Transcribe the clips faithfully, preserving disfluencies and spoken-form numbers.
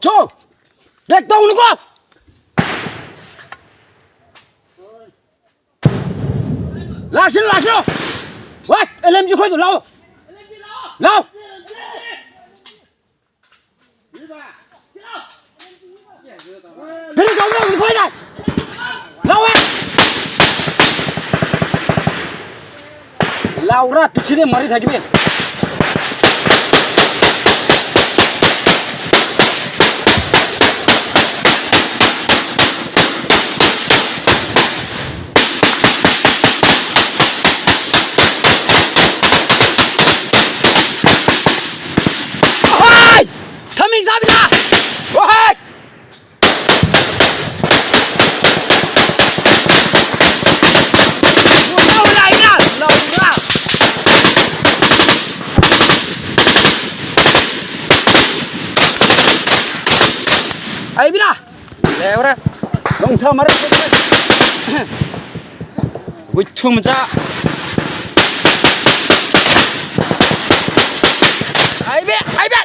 Cho! Break down ko! Lasin, lasin! What? L M G khoi tu lao! Lao! Beri kau, kau, kau, kau. Lau, eh. Lau ra, pichine mari thaki be. Ohai! Thaming sabila! Ohai! Lau la ina! Lau la! Ai bina! Lewra. Long sa mara. Withum ja. Ai be, ai be.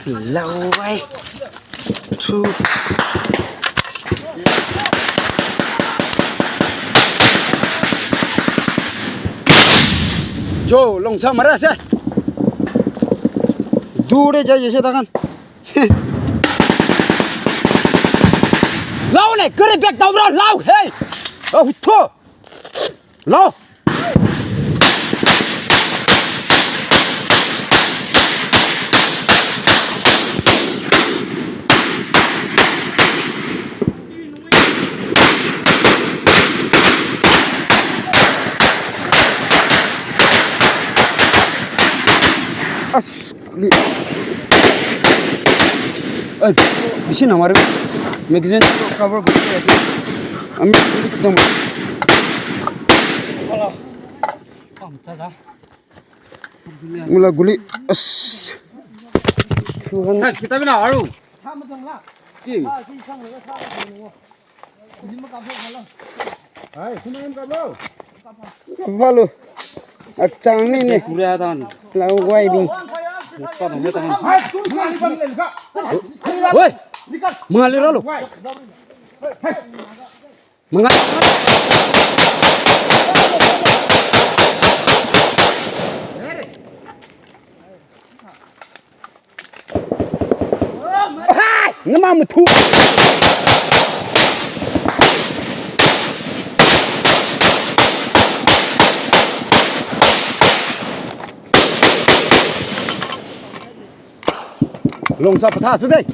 Lau vai. Chu. Jo, long sa mara se. Dure ja je se takan. Lau ne, kere bek tau bro, lau, hey. Oh, to. Lo. As. Ai, bishi na mare. Magazine cover guli. Ami guli kidam. Mula guli. As. Suhan. Sa kita bina aru. Ki. Kapalu. Achang ni ni. Pura dan. Lau guai bing. Oi. Mengalir lalu. Mengalir. Nama mutu. Long sa patha su dei.